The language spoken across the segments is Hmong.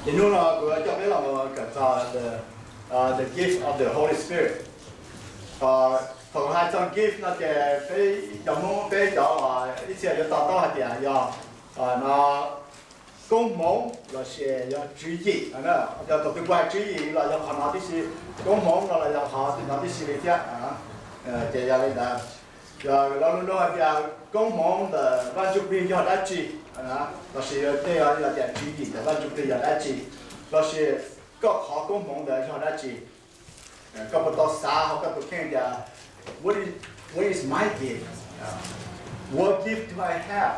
Ces hnub no kuv coj peb los kawm txog the, the gift of the Holy Spirit. Thaum hais txog gift no ces peb cov Hmoob, peb cov ib txhia yuav to taub hais tias yog no koob hmoov los sis yog tswv yim. Yog thaum twg kuv hais tswv yim los yog qhov no tib si, koob hmoov no los yog qhov no tib si li thiab. Ces yog li ntawd, yog lo lus no hais tias koob hmoov ntawm Vaj Ntsuj Plig yog dab tsi, los sis tej yog tias tswv yim ntawm Vaj Ntsuj Plig yog dab tsi, los sis koj qhov koob hmoov ntawd yog dab tsi. Koj puas tau xav hauv koj tus kheej tias, what is, what is my gift? What gift do I have?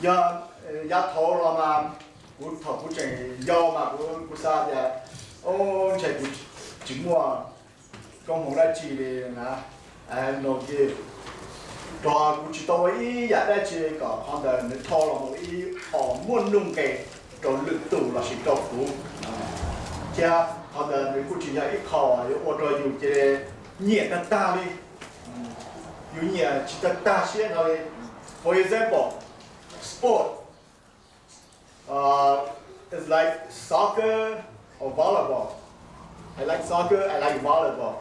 Yog yav thaud los mas, kuv thaum kuv tseem yau mas kuv, kuv xav tias, o, ntshe kuv tsis muaj koob hmoov dab tsi li na, I have no gift. Rau kuv tsis tau ua ib yam dab tsi kom qhov ntawd nws dhau los mus ib qho muaj nuj nqes rau lwm tus los sis rau kuv, thiab qhov ntawd nws kuj tsis yog ib qho yuav ua rau yus cia li nyiam tag tag li, yus nyiam tsis tag tag siab no li. For example, sport. Uh, it's like soccer or volleyball. I like soccer, I like volleyball.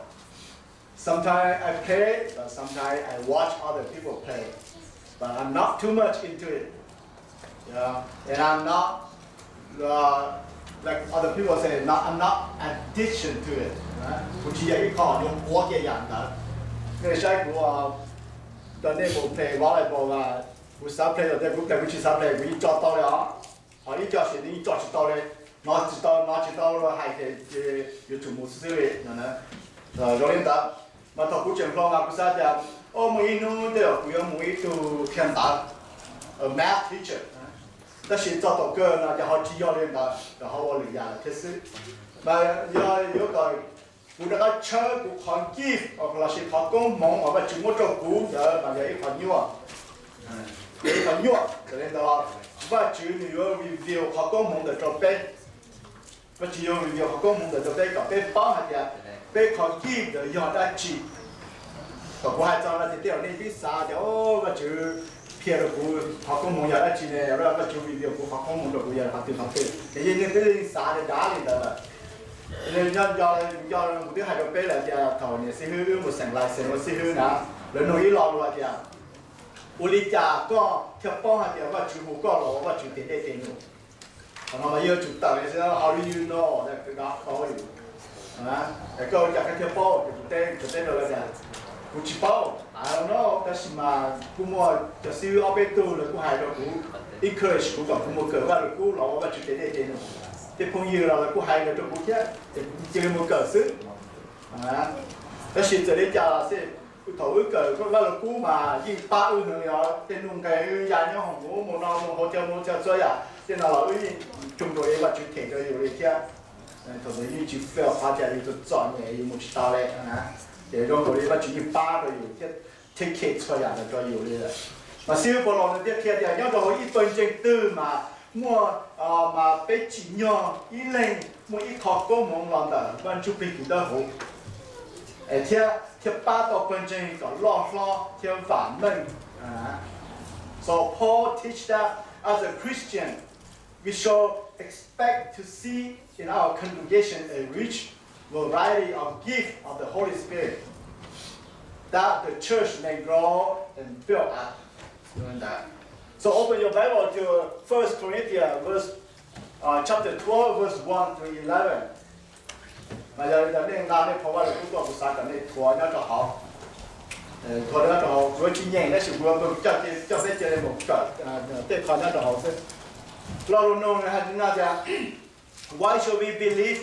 Sometimes I play, but sometimes I watch other people play. But I'm not too much into it. Yeah. And I'm not, uh, like other people say, not, I'm not addiction to it. Kuv tsis yog ib qho yuav quav kiag yam ntawd. Nej saib kuv, cov nej mus play volleyball mas, kuv xav play los kuv play, kuv tsis xav play kuv yeej tso tau li os. Ho ib co sim yeej tso tsis tau li, hnov tsis tau, hnov tsis tau hais ces yuav tsum mus xwb li. Zoo li ntawd, mas thaum kuv tseem hluas mas kuv xav tias, o, muaj ib hnub tej zaum kuv yuav mus ib tug qhia ntawv, math teacher. Tab sis txog thaum kawg no ces ho tsis yog li ntawd, ces ho ua lwm yam lawm thiab xwb. Mas yog yuav kom kuv rov qab tshawb kuv qhov gift los sis qhov koob hmoov uas Vajtswv muab rau kuv ntawd mas yog ib qho nyuaj. Yog ib qho nyuaj, yog li ntawd Vajtswv nws yuav reveal qhov koob hmoov ntawd rau peb. Vajtswv yuav reveal qhov koob hmoov ntawd rau peb kom peb paub hais tias peb qhov gift ntawd yog dab tsi. Thaum kuv hais txog no ces tej zaum nej twb xav tias, o, Vajtswv qhia rau kuv qhov koob hmoov yog dab tsi ne, Vajtswv reveal kuv qhov koob hmoov rau kuv yog qhov twg qhov twg. Ces yeej nej twb yeej xav dav dav li ntawd lawm. Nco, nco kuv twb hais rau peb lawm tias thaum niam xib hwb wb mus xeem license ua xib hwb na, lawv nug ib lo lus hais tias, ua li cas koj thiaj paub hais tias Vajtswv hu koj los ua Vajtswv tes dej tes num? Qhov no mas yuav tsum tawm li xwb, how do you know that God called you? Koj ua cas koj thiaj paub? Ces kuv teb rau lawv tias, kuv tsis paub, I don't know, tab sis mas kuj muaj cov xib hwb ob peb tug lawv kuj hais rau kuv, encourage kuv kom kuv mus kawm Vaj Lug Kub los ua Vajtswv tes dej tes num. Tej phooj ywg los lawv kuj hais ntawd rau kuv thiab, ces kuv cia li mus kawm xwb. Tab sis txawm li cas los xij, thaum wb kawm Vaj Lug Kub mas yeej pab wb heev li os. Tej nuj nqes wb ya nyob hoos mus ub mus no mus hauv chaw mus chaw txhua yam tej no los wb yeej tsoo rau Vajtswv them rau yus li thiab. Thaum ntawd yeej tsis fail qhov tias yus txom nyem yus mus tsis tau li na. Ces zoo nkaus li Vajtswv yeej pab rau yus thiab, take care txhua yam ntawd rau yus li lawm. Mas xib hwb Paulus nws thiaj qhia tias nyob rau hauv ib pawg ntseeg twg mas muaj, mas peb tsim nyog ib leeg muaj ib qho koob hmoov los ntawm Vaj Ntsuj Plig tus dawb huv, thiab, thiaj pab tau pawg ntseeg kom loj hlob thiab vam meej. So Paul teach that as a Christian, we should expect to see in our congregation a rich variety of gift of the Holy Spirit, that the church may grow and build up. So open your Bible to First Corinthians verse, uh, chapter twelve, verse one to eleven. Mas yog li ntawd nej nqa nej phau Vaj Lug Kub tuaj, kuv xav kom nej thuav nyob rau hauv. Thuav nyob rau hauv, kuv yuav tsis nyeem tab sis kuv yuav coj, coj peb cia li mus kawm tej qho nyob rau hauv xwb. Lo lus nug nws hais li no tias, why should we believe,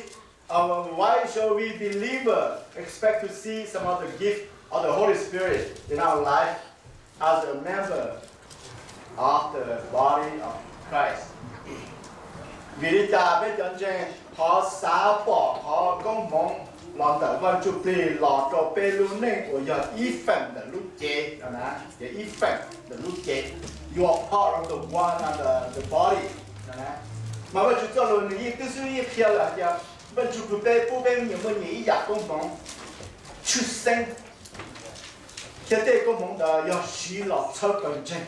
uh, why should we believer expect to see some of the gift of the Holy Spirit in our life as a member of the body of Christ? Vim li cas peb cov ntseeg ho xav pom qhov koob hmoov los ntawm Vaj Ntsuj Plig los rau peb lub neej uas yog ib feem ntawm lub cev, ces ib feem ntawm lub cev, you are part of the one, uh, the, the body. Mas Vaj Tswv txoj lus nws yeej twb xwb yeej qhia lawm hais tias Vaj Tswv pub peb, pub peb nyias muaj nyias ib yam koob hmoov tshwj xeeb, thiab tej koob hmoov ntawd yog siv los txhawb pawg ntseeg.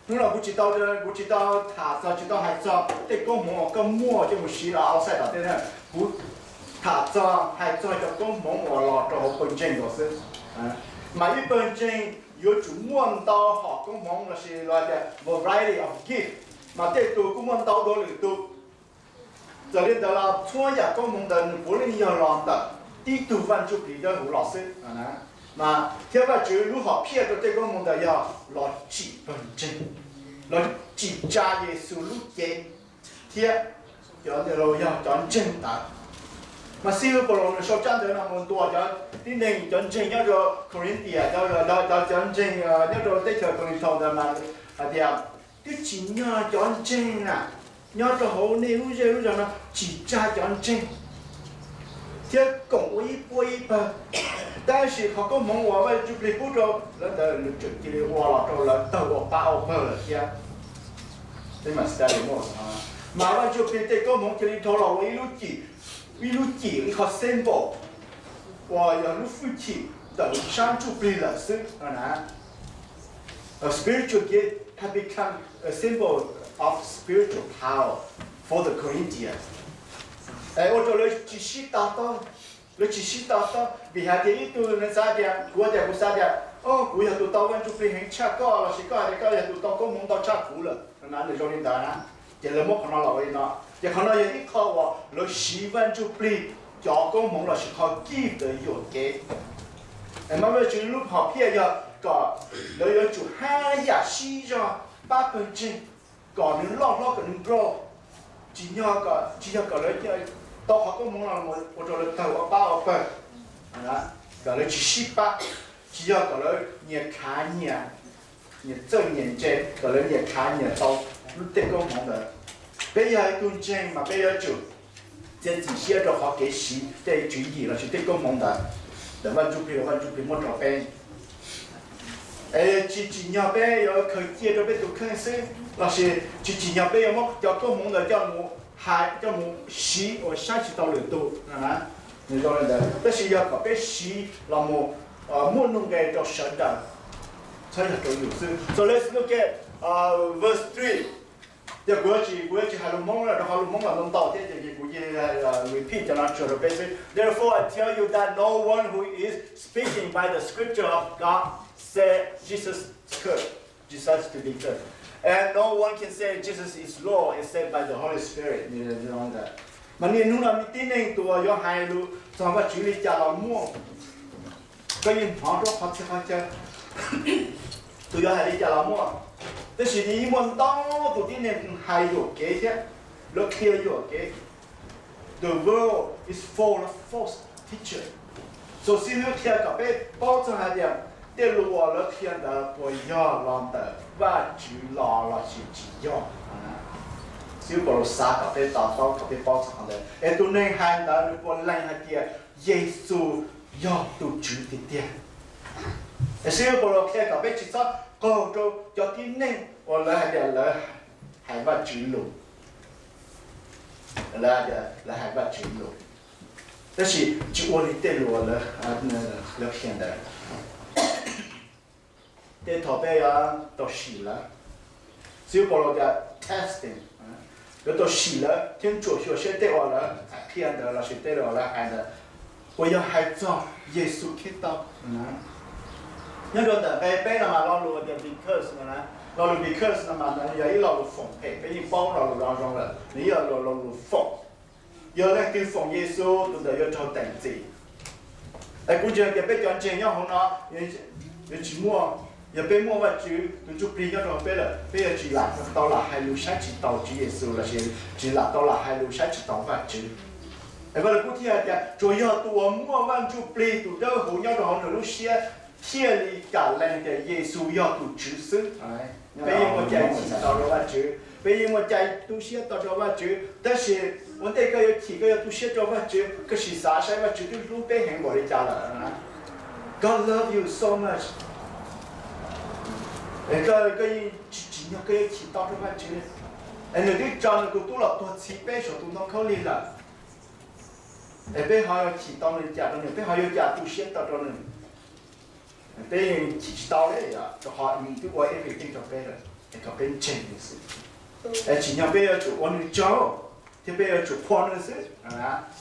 Hnub no kuv tsis tau, kuv tsis tau tham txog, tsis tau hais txog tej koob hmoov uas koj muaj coj mus siv los outside tom tej na. Kuv tham txog, hais txog cov koob hmoov uas los rau hauv pawg ntseeg nkaus xwb. Mas ib pawg ntseeg yuav tsum muaj ntau hom koob hmoov lossis los tias variety of gift, mas tej tus kuj muaj ntau dua lwm tus. Txawm li ntawd los txhua yam koob hmoov ntawd nws puav leej yog los ntawm tib tug Vaj Ntsuj Plig Dawb Huv los xwb. Mas thiab Vajtswv lub hom phiaj rau tej koob hmoov ntawd yog los tsim pawg ntseeg, los tsim tsa Yexus lub cev thiab cov, yog cov ntseeg ntawd. Mas xib hwb Paulus nws sau tsab ntawv no mus ntuas cov tib neeg, cov ntseeg nyob rau Korinthias, cov, cov ntseeg nyob rau teb chaws Korinthaus ntawd mas hais tias, twb tsim nyog cov ntseeg na nyob rau hauv nej lub zej lub zog no tsim tsa cov ntseeg thiab koom ua ib puab ib pawg. Tab sis qhov koob hmoov uas Vaj Ntsuj Plig pub rau lawv ntawd nws tseem cia li ua los rau lawv tawg ua pab ua pawg lawm thiab. Mas Vaj Ntsuj Plig tej koob hmoov cia li dhau los ua ib lub cim, ib lub cim, ib qho symbol uas yog lub hwj chim ntawm sab ntsuj plig lawm xwb na. A spiritual gift have become a symbol of spiritual power for the Corinthians. Ua rau lawv tsis sib to taub, lawv tsis sib to taub vim hais tias ib tug nws xav tias, kuv tias kuv xav tias, o, kuv yog tus tau Vaj Ntsuj Plig heev tshaj koj, lossis koj hais tias koj yog tus tau koob hmoov ntau tshaj kuv lawm, nws zoo li ntawd na. Ces lawv muab qhov no los ua li no, ces qhov no yog ib qho uas lawv siv Vaj Ntsuj Plig cov koob hmoov lossis qhov gift ntawd yuam kev. Mas Vajtswv lub hom phiaj yog kom lawv yuav tsum haj yam sib zog pab pawg ntseeg kom nws loj hlob, kom nws grow. Tsis yog, tsis yog kom lawv tau qhov koob hmoov no ua rau lawv tawg ua pab ua pawg, kom lawv tsis sib pab, tsis yog kom lawv nyias khav nyias, nyias txawj nyias ntse, kom lawv nyias khav nyias tau lub tej koob hmoov ntawd. Peb yog ib tug ntseeg mas peb yuav tsum txiav txim siab rau qhov kev siv tej tswv yim lossis tej koob hmoov ntawd, ntawm Vaj Ntsuj Plig, Vaj Ntsuj Plig muab rau peb. Es tsis tsim nyog peb yuav khaws cia rau peb tus kheej xwb, lossis tsis tsim nyog peb yuav muab cov koob hmoov ntawd coj mus hais, coj mus siv uas saib tsis taus lwm tus. Nws zoo li ntawd, tab sis yog kom peb siv los mus muaj nuj nqes rau sawv daws, txhob yog rau yus xwb. So let's look at verse three. Ces kuv yuav tsis, kuv yuav tsis hais lus Hmoob rau qhov lus Hmoob los ntau ntau thiab, ces kuv cia li repeat cov no tsuag rau peb xwb. Therefore I tell you that no one who is speaking by the scripture of God said Jesus cursed, Jesus to be cursed. And no one can say Jesus is Lord except by the Holy Spirit. Mas niaj hnub no tib neeg tus uas yuav hais lus txog Vajtswv li cas los muaj, koj yeej hnov rau qhov txhia qhov chaw, tus yuav hais li cas los muaj. Tab sis yeej muaj ntau tus tib neeg hais yuam kev thiab, lawv qhia yuam kev. The world is full of false teacher. So xib hwb qhia kom peb paub txog hais tias tej lus uas lawv qhia ntawd puas yog los ntawm Vajtswv los lossis tsis yog. Xib hwb Paulus xav kom peb to taub, kom peb paub txog qhov ntawd es tus neeg hais ntawd nws puas lees hais tias Yexus yog tus Tswv tiag tiag. Es xib hwb Paulus qhia kom peb tsis txhob qaug rau cov tib neeg uas lawv hais tias lawv hais Vajtswv lus, lawv hais Vajtswv lus, tab sis tsis ua li tej lus lawv qhia ntawd. Tej thaum peb yuav tau sim lawv, xib hwb Paulus tias testing, yuav tau sim lawv thiab ntsuam xyuas seb tej uas lawv qhia ntawd lossis tej uas lawv hais ntawd puas yog hais txog Yexus Khetos. Nyob rau ntawm nqe peb no mas lo lus tias because no, lo lus because no mas nws yog ib lo lus foom phem, peb yeej paub lo lus no zoo lawm, nws yog lo lus foom. Yog leej twg foom Yexus, tus ntawd yuav raug teem txim. Es kuv ntseeg tias peb cov ntseeg nyob hauv no yuav tsis muaj, yog peb muaj Vajtswv tus Ntsuj Plig nyob rau hauv peb lawm, peb yuav tsis lam tau lam hais lus saib tsis taus Tswv Yexus lossis tsis lam tau lam hais lus saib tsis taus Vajtswv. Es Vaj Lus Kub thiaj hais tias tsuas yog tus uas muaj Vaj Ntsuj Plig tus Dawb Huv nyob rau hauv nws lub siab thiaj li kam lees tias Yexus yog tus Tswv xwb. Peb yeej muaj cai chim tau rau Vajtswv, peb yeej muaj cai tu siab tau rau Vajtswv, tab sis ua ntej koj yuav chim koj yuav tu siab rau Vajtswv, koj sim xav saib Vajtswv twb hlub peb heev npaum li cas lawm. God love you so much. Koj, koj yeej tsis tsim nyog koj yuav chim tau rau Vajtswv. Es nws twb tso nws tus tub los tuag txhiv peb saum tus ntoo khaub lig lawm. Es peb ho yuav chim tau li cas rau nws, peb ho yuav cas tu siab tau rau nws? Peb yeej chim tsis tau li, rau qhov nws twb ua everything rau peb lawm. kom peb ntseeg nws xwb. Tsis yog peb yuav tsum ua nws tsaug, thiab peb yuav tsum qhuas nws xwb.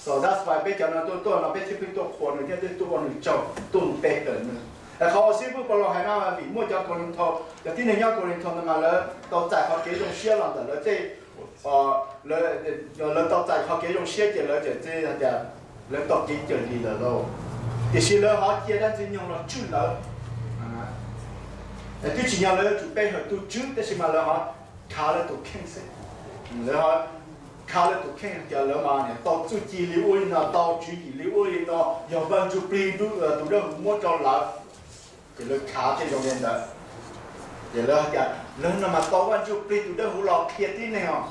So that's why peb cov no tuaj tuaj no peb thiaj pheej tuaj qhuas nws thiab peb tuaj ua nws tsaug, tuaj mus pe hawm nws. Es qhov uas xib hwb Paulus hais no vim muaj cov Kaulinthaus, cov tib neeg nyob Kaulinthaus ntawd mas lawv tau txais qhov kev zoo siab los ntawm lawv tej, lawv tau txais qhov kev zoo siab ces lawv txawm hais tias lawv tau kev cawm dim lawm lauj. Tiam sis lawv ho cia dab Ntxwg Nyoog los tswj lawv. Twb tsis yog lawv yuav tsum pe hawm tus Tswv tab sis mas lawv ho khav lawv tus kheej xwb. Lawv ho khav lawv tus kheej tias lawv mas tau txuj ci li ub li no, tau tswv yim li ub li no, yog Vaj Ntsuj Plig tus dawb huv muab rau lawv, ces lawv khav tej zoo li ntawd. Ces lawv hais tias lawv no mas tau Vaj Ntsuj Plig tus dawb huv los qhia tib neeg os.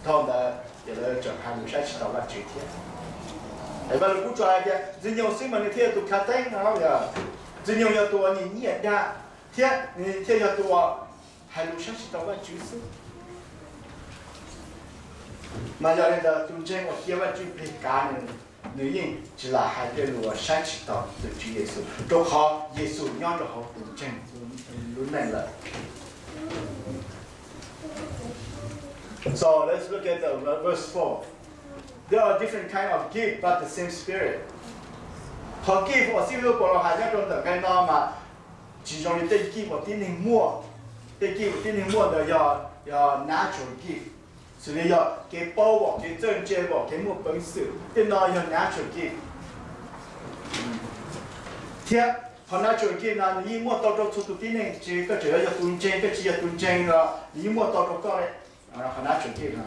Dhau ntawd ces lawv tseem hais lus saib tsis taus Vajtswv thiab. Es Vajluskub tso hais tias Ntxwg Nyoog xwb mas nws thiaj yog tus khav theeb no. Ntxwg Nyoog yog tus uas nyiam nyiam dag thiab nws thiaj yog tus uas hais lus saib tsis taus Vajtswv xwb. Mas yog li ntawd tus ntseeg uas cia Vajtswv plig kav nws, nws yeej tsis lam hais tej lus uas saib tsis taus tus Tswv Yexus, rau qhov Yexus nyob rau hauv tus ntseeg lub neej lawm. So let's look at the verse four. There are different kind of gift, but the same Spirit. Qhov gift uas xib hwb Paulus hais nyob rau ntawm nqe no mas tsis zoo li tej gift uas tib neeg muaj. Tej gift uas tib neeg muaj ntawd yog, yog natural gift, xws li yog kev paub os, kev txawj ntse os, kev muaj peev xwm, tej no yog natural gift. Thiab qhov natural gift no nws yeej muaj tau rau txhua tus tib neeg, tsis koj tseem yog tus ntseeg, koj tsis yog tus ntseeg los nws yeej muaj tau rau koj li. Qhov natural gift no.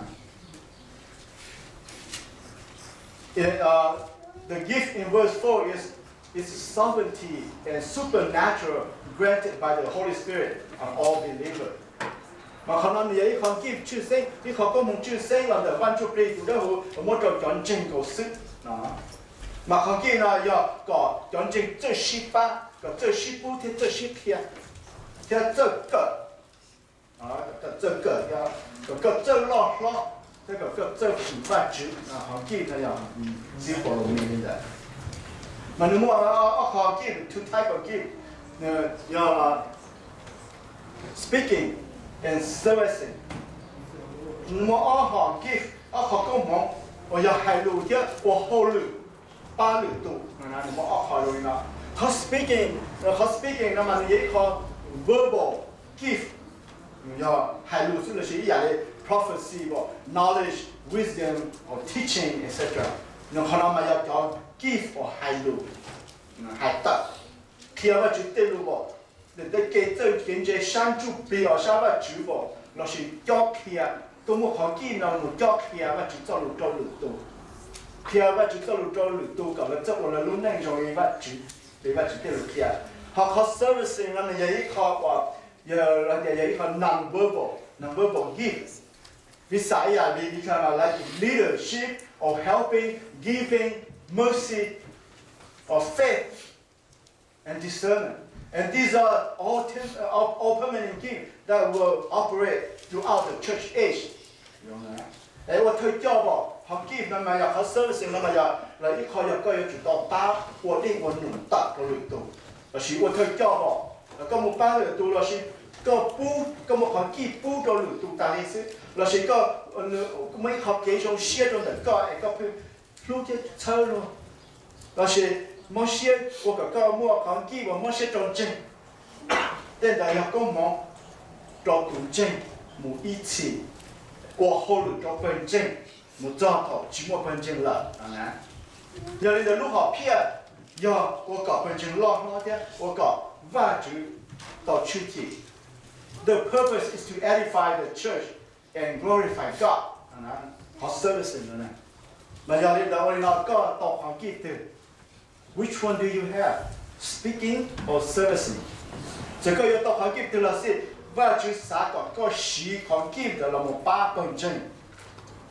The gift in verse four is, is sovereignty and supernatural granted by the Holy Spirit on all believers. Mas qhov no nws yog ib qho gift tshwj xeeb, ib qho koob hmoov tshwj xeeb los ntawm Vaj Ntsuj Plig tus dawb huv uas muab rau cov ntseeg nkaus xwb. Mas qhov gift no yog kom cov ntseeg txawj sib pab, kom txawj sib pub thiab txawj sib qhia, thiab txawj kawm, kom koj txawj kawm thiab kom koj txawj loj hlob thiab kom koj txawj fwm Vajtswv. Qhov gift no yog simple li ntawd. Mas nws muaj ob qho gift, two type of gift, yog speaking and servicing. Nws muaj ob qho gift, ob qho koob hmoov uas yog hais lus thiab ua hauj lwm pab lwm tus. Nws muaj ob qho zoo li no. Qhov speaking, qhov speaking no mas nws yog ib qho verbal gift, yog hais lus xwb, lossis ib yam li prophecy, knowledge, wisdom, or teaching, et cetera. Nws qhov no mas yog cov gift uas hais lus, hais tawm, qhia Vajtswv tej lus, tej kev txawj kev ntse sab ntsuj plig los sab Vajtswv, lossis cob qhia, tuaj muab qhov gift no mus cob qhia Vajtswv txoj lus rau lwm tus, qhia Vajtswv txoj lus rau lwm tus kom lawv txawj ua lawv lub neej zoo li Vajtswv, li Vajtswv tej lus qhia. Ho qhov servicing no nws yog ib qho uas, yog tias yog ib qho non-verbal, non-verbal gift. Piv xam ib yam li, like leadership or helping, giving, mercy, or faith and discernment. And these are all, tem- all, all permanent gifts that will operate throughout the church age. Es ua thawj coj os, qhov gift no mas yog qhov servicing no mas yog los ib qho yog koj yuav tsum tau pab ua dej ua num tawm rau lwm tus, lossis ua thawj coj os, koj mus pab lwm tus lossis koj pub, koj muaj qhov gift pub rau lwm tus tas li xwb, lossis koj muaj ib qho kev zoo siab rau ntawm koj es koj pheej hlub thiab txhawb luag, lossis mob siab ua kom koj muaj qhov gift uas mob siab rau ntseeg. Tej ntawd yog koob hmoov rau tus ntseeg mus ib txhis, ua hauj lwm rau pawg ntseeg mus txog thaum tsis muaj pawg ntseeg lawm. Yog li ntawd lub hom phiaj yog ua kom pawg ntseeg loj hlob thiab ua kom Vajtswv tau tshwj chim. The purpose is to edify the church and glorify God. Qhov servicing no, mas yog li ntawd ua li no koj tau qhov gift twg? Which one do you have? Speaking or servicing? Txawm koj yuav tau qhov gift twg los xij, Vajtswv xav kom koj siv qhov gift ntawd los mus pab pawg ntseeg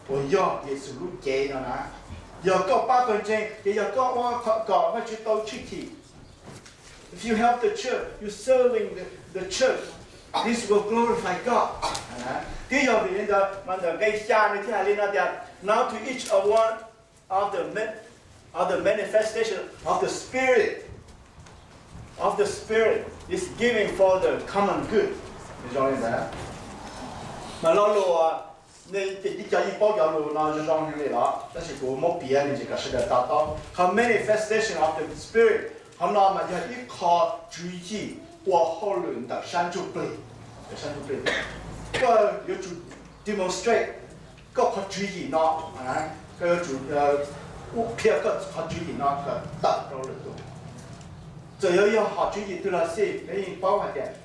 uas yog Yexus lub cev no na. Yog koj pab pawg ntseeg ces yog koj ua kom Vajtswv tau tshwj chim. If you help the church, you serving the, the church, this will glorify God. Twb yog vim li ntawd mas ntawm nqe xya nws thiaj hais li no tias, now to each of one of the, ma- of the manifestation of the Spirit, of the Spirit is given for the common good. Zoo li ntawd. Mas lo lus, nej cov yeej paub cov lus no zoo zoo li los, tab sis kuv muab piav li ntsis kom sawv daws to taub. Qhov manifestation of the Spirit, qhov no mas yog ib qho tswv yim ua hauj lwm ntawm sab ntsuj plig. Ntawm sab ntsuj plig, koj yuav tsum demonstrate koj qhov tswv yim no, koj yuav tsum qhia koj qhov tswv yim no kom tawm rau lwm tus. Txawm yuav yog hom tswv yim twg los xij, peb yeej paub hais tias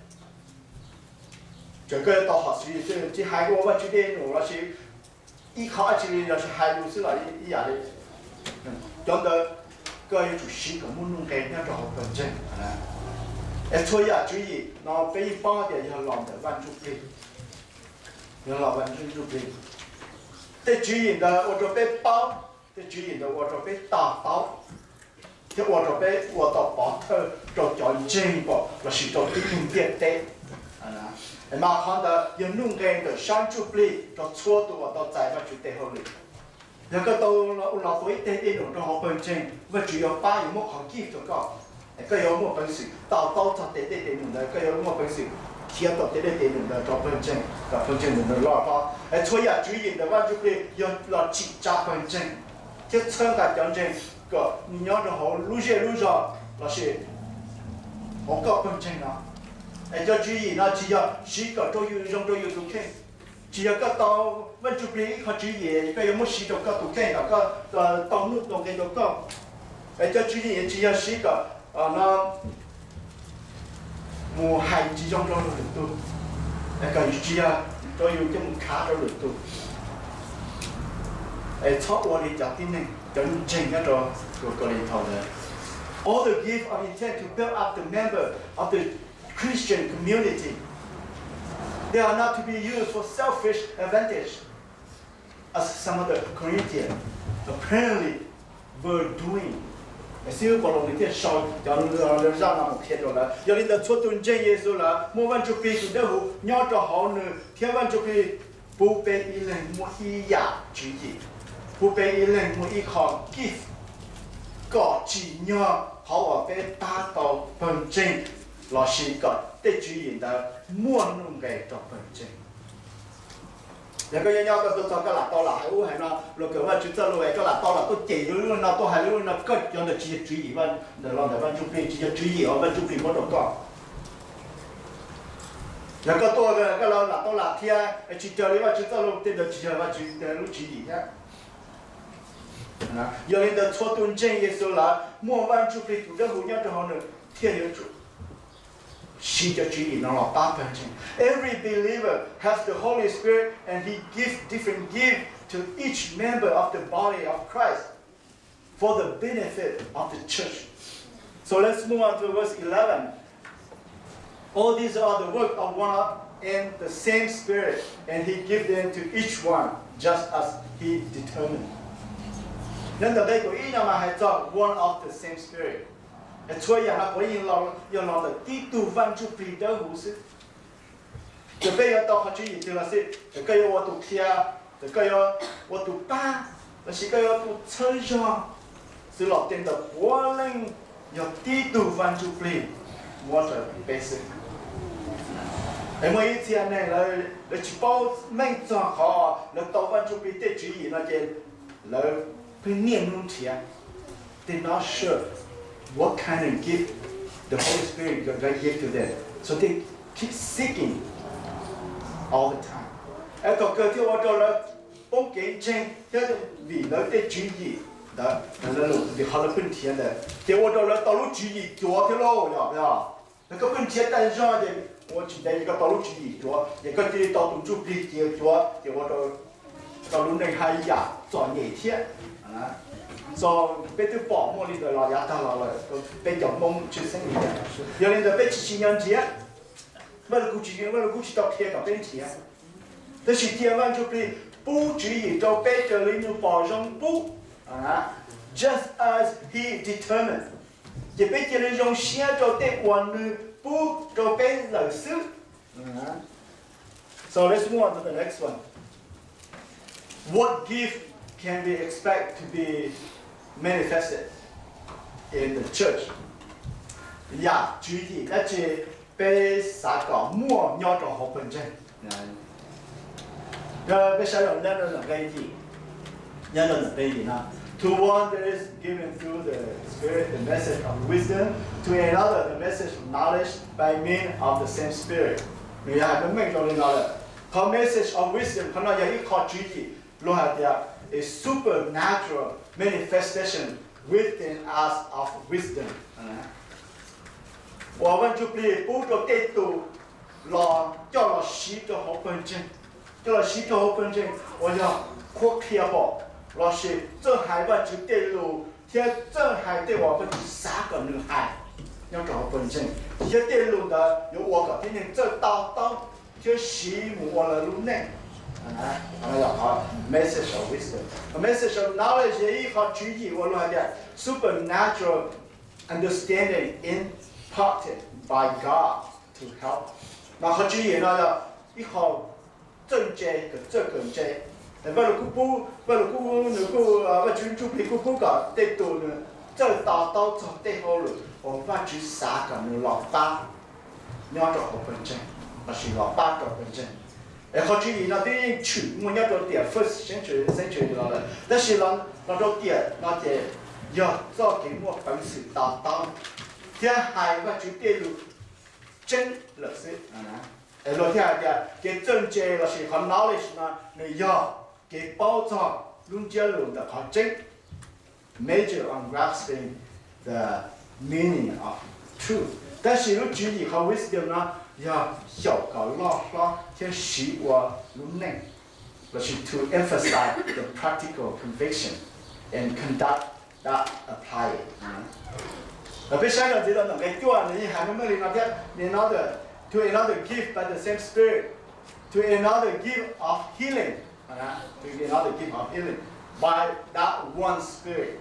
txawm koj yuav tau hom tswv yim twg, tsis hais ua Vajtswv dej num los sis ib qho dab tsi li los sis hais lus xwb los ib yam li, cov ntawd koj yuav tsum siv kom muaj nuj nqes nyob rau hauv pawg ntseeg. Es txhua yam tswv yim no peb yeej paub tias yog los ntawm Vaj Ntsuj Plig. Yog los Vaj Ntsuj Plig. Tej tswv yim ntawd ua rau peb paub, tej tswv yim ntawd ua rau peb to taub, thiab ua rau peb ua tau pov thawj rau cov ntseeg pom lossis rau tib neeg ntiaj teb. Mas qhov ntawd yog nuj nqes ntawm sab ntsuj plig rau txhua tus uas tau txais Vajtswv tes hauj lwm. Yog koj tau los tua ib teg dej num rau hauv pawg ntseeg, Vajtswv yuav pab yuav muab qhov gift rau koj. Koj yuav muaj peev xwm to taub txog tej dej tes num ntawd, koj yuav muaj peev xwm khiav tom tej dej tes num ntawd rau pawg ntseeg, kom pawg ntseeg ntawd loj hlob. Txhua yam tswv yim ntawm Vaj Ntsuj Plig yog los tsim tsa pawg ntseeg thiab txhawb nqa cov ntseeg kom nyob rau hauv lub zej lub zog lossis hauv koj pawg ntseeg no. Es cov tswv yim no tsis yog siv kom rau yus zoo rau yus tus kheej. Tsis yog koj tau Vaj Ntsuj Plig ib qho tswv yim koj yuav muab siv rau koj tus kheej kom koj tau nuj tau nqe rau koj. Es cov tswv yim tsis yog siv kom no mus hais tsis zoo rau lwm tus, kom tsis yog rau yus coj mus khav rau lwm tus. Es txhob ua li cov tib neeg, cov ntseeg nyob rau Kaulinthaus ntawd. All the gift are intended to build up the member of the Christian community. They are not to be used for selfish advantage, as some of the Corinthians apparently were doing. Xib hwb Paulus nws thiaj sau cov zaj no mus qhia rau lawv. Yog li ntawd txhua tus ntseeg Yexus lawm muaj Vaj Ntsuj Plig tus dawb huv nyob rau hauv nws thiab Vaj Ntsuj Plig pub peb ib leeg muaj ib yam tswv yim, pub peb ib leeg muaj ib qho gift, kom tsim nyog qhov uas peb pab tau pawg ntseeg lossis kom tej tswv yim ntawd muaj nuj nqes rau pawg ntseeg. Yog koj nyob nyob koj tuaj txog koj lam tau lam hais ub hais no, luag kawm Vajtswv txoj lus es koj lam tau lam tuaj cem lub no tuaj hais lub no, koj cov ntawd tsis yog tswv yim ntawm los ntawm Vaj Ntsuj Plig, tsis yog tswv yim uas Vaj Ntsuj Plig muab rau koj. Yog koj tuaj koj lam tau lam qhia tsis raws li Vajtswv txoj lus, tej ntawd tsis yog Vajtswv lub tswv yim thiab. Yog li ntawd txhua tus ntseeg Yexus lawm muaj Vaj Ntsuj Plig tus dawb huv nyob rau hauv nws thiaj yuav tsum siv cov tswv yim no los pab pawg ntseeg. Every believer has the Holy Spirit and he gives different gifts to each member of the body of Christ for the benefit of the church. So let's move on to verse eleven. All these are the work of one and the same Spirit, and he gives them to each one just as he determined. Nyob ntawm nqe kaum ib no mas hais txog one of the same Spirit. Txhua yam no puav leej yog los ntawm tib tug Vaj Ntsuj Plig dawb huv xwb. Txawm peb yuav tau qhov tswv yim twg los xij, txawm koj yuav ua tus qhia, txawm koj yuav ua tus pab, lossis koj yuav ua tus txhawb zog, xws los tej ntawd puav leej yog tib tug Vaj Ntsuj Plig muab rau peb xwb. Es muaj ib txhia neeg lawv tsis paub meej txog qhov lawv tau Vaj Ntsuj Plig tej tswv yim no ces lawv pheej niaj hnub nrhiav. They're not sure what kind of gift the Holy Spirit is going to give to them. So they keep seeking all the time. Es thaum kawg thiaj ua rau lawv poob kev ntseeg thiab vim lawv tej tswv yim ntawd, vim qhov lawv pheej nrhiav ntawd ces ua rau lawv tau lub tswv yim cuav thiab lauj, yog? Yog koj pheej nrhiav tag zog ces ua tsis ntev ces koj tau lub tswv yim cuav, ces koj cia li tau tus ntsuj plig cia cuav ces ua rau tau lub neej haj yam txom nyem thiab. Txog peb twb pom muaj li ntawd los yav tag los lawm, peb cov Hmoob tshwj xeeb li cas. Yog li ntawd peb tsis tsim nyog nrhiav. Vaj Lug Kub tsis, Vaj Lug Kub tsis tau qhia kom peb nrhiav. Tab sis cia Vaj Ntsuj Plig pub tswv yim rau peb raws li nws pom zoo pub, just as he determined. Ces peb cia li zoo siab rau tej uas nws pub rau peb lawm xwb. So let's move on to the next one. What gift can we expect to be manifested in the church? Yam tswv yim dab tsi peb xav kom muaj nyob rau hauv pawg ntseeg. Peb saib nyob rau nqe yim, nyob rau nqe yim no, to one there is given through the Spirit the message of wisdom, to another the message of knowledge by means of the same Spirit. Nws yog hais meej meej zoo li no lawm. Qhov message of wisdom qhov no yog ib qho tswv yim luag hais tias a supernatural manifestation within us of wisdom, uas Vaj Ntsuj Plig pub rau tej tus los coj los siv rau hauv pawg ntseeg, coj los siv rau hauv pawg ntseeg uas yog qhuab qhia pom lossis txawj hais Vaj Tswv tej lus thiab txawj hais tej uas Vaj Tswv xav kom nws hais nyob rau hauv pawg ntseeg, thiab tej lus ntawd yuav ua kom tib neeg txawj to taub thiab siv mus ua lawv lub neej. Qhov message of wisdom, message of knowledge yog ib qho tswv yim uas luag hais tias supernatural understanding imparted by God to help. Mas qhov tswv yim no yog ib qho txawj ntse, txawj kawm ntse. Vaj Lug kuj pub, Vaj Lug kuj, nws kuj, Vaj Tswv Ntsuj Plig kuj pub kom tej tus nws txawj to taub txog tej hauj lwm uas Vaj Tswv xav kom nws los pab nyob rau hauv pawg ntseeg lossis los pab rau pawg ntseeg. Es qhov tswv yim no twb yeej tshwm muaj nyob rau tiam first century, century los lawm, tab sis los rau tiam no ces yog txoj kev muaj peev xwm to taub thiab hais Vaj Tswv tej lus tseeb lawm xwb. Es luag thiaj hais tias kev txawj ntse lossis qhov knowledge no nws yog kev paub txog lub ntsiab lus ntawm qhov tseeb, major on grasping the meaning of truth. Tab sis lub tswv yim qhov wisdom no yog xyaum kom loj hlob thiab siv ua lub neej, lossis to emphasize the practical conviction and conduct that apply it. Peb saib los ntxiv rau ntawm nqe cuaj nws yeej hais meej meej li no thiab, another, to another gift by the same Spirit, to another gift of healing, to another gift of healing by that one Spirit.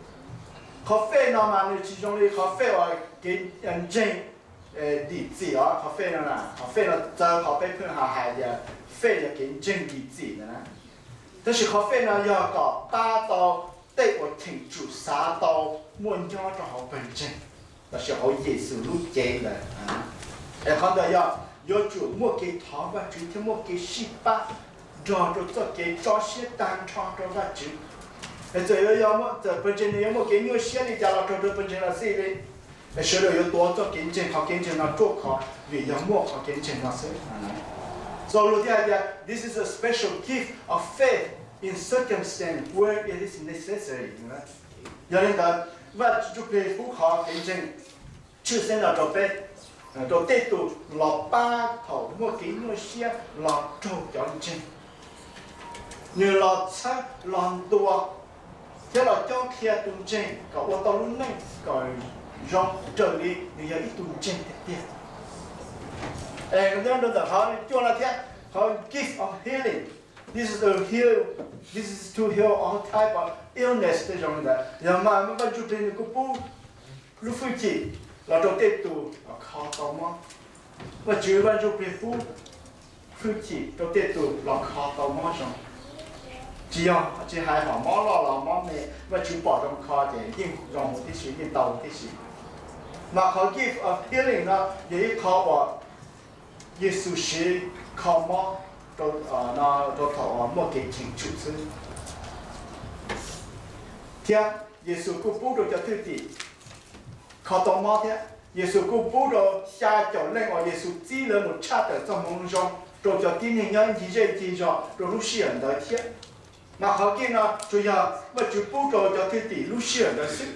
Qhov faith no mas nws tsis zoo li qhov faith uas kev ntseeg ntim txim os. Qhov faith no, qhov faith no txawv qhov peb pheej hais tias faith yog kev ntseeg ntim txim ntawd na. Tab sis qhov faith no yog kom pab tau tej uas cheem tsum xav tau muaj nyob rau hauv pawg ntseeg lossis hauv Yexus lub cev ntawd. Es qhov ntawd yog yuav tsum muaj kev thov Vajtswv thiab muaj kev sib pab nrog rau txoj kev tso siab tag nrho rau Vajtswv. Es txawm yuav, txawm pawg ntseeg nws yuav muaj kev nyuaj siab li cas los raug rau pawg ntseeg los xij li, es sawv daws yuav tuav txoj kev ntseeg, qhov kev ntseeg no ruaj khov vim yog muaj qhov kev ntseeg no xwb. Txog luag thiaj hais tias this is a special gift of faith in circumstance where it is necessary. Yog li ntawd, Vaj Ntsuj Plig pub qhov kev ntseeg tshwj xeeb no rau peb, rau tej tus los pab thaum muaj kev nyuaj siab los raug cov ntseeg. Nws los txhawb los ntuas thiab los cob qhia tus ntseeg kom ua tau lub neej kom zoo raws li nws yog ib tug ntseeg tiag tiag. Es nyob rau ntawm qhov cuaj no thiab, qhov gift of healing, this is to heal, this is to heal all type of illness tej zoo li ntawd. Yog mas Vaj Ntsuj Plig nws kuj pub lub hwj chim los rau tej tus los kho tau mob. Vaj Tswv Vaj Ntsuj Plig pub hwj chim rau tej tus los kho tau mob zoo. Tsis yog, tsis hais hom mob loj los mob me, Vaj Tswv pom zoo kho ces yeej zoo huv tib si, yeej tau huv tib si. Mas qhov gift of healing no yog ib qho uas Yexus siv kho mob rau thaum uas muaj kev cheem tsum xwb. Thiab Yexus kuj pub rau cov thwj tim kho tau mob thiab. Yexus kuj pub rau xya caum leej uas Yexus txib lawv mus tshaj tawm txoj moo zoo rau cov tib neeg nyob ncig zej ncig zos rau lub sij hawm ntawd thiab. Mas qhov gift no tsuas yog Vaj Tswv pub rau cov thwj tim lub sij hawm ntawd xwb.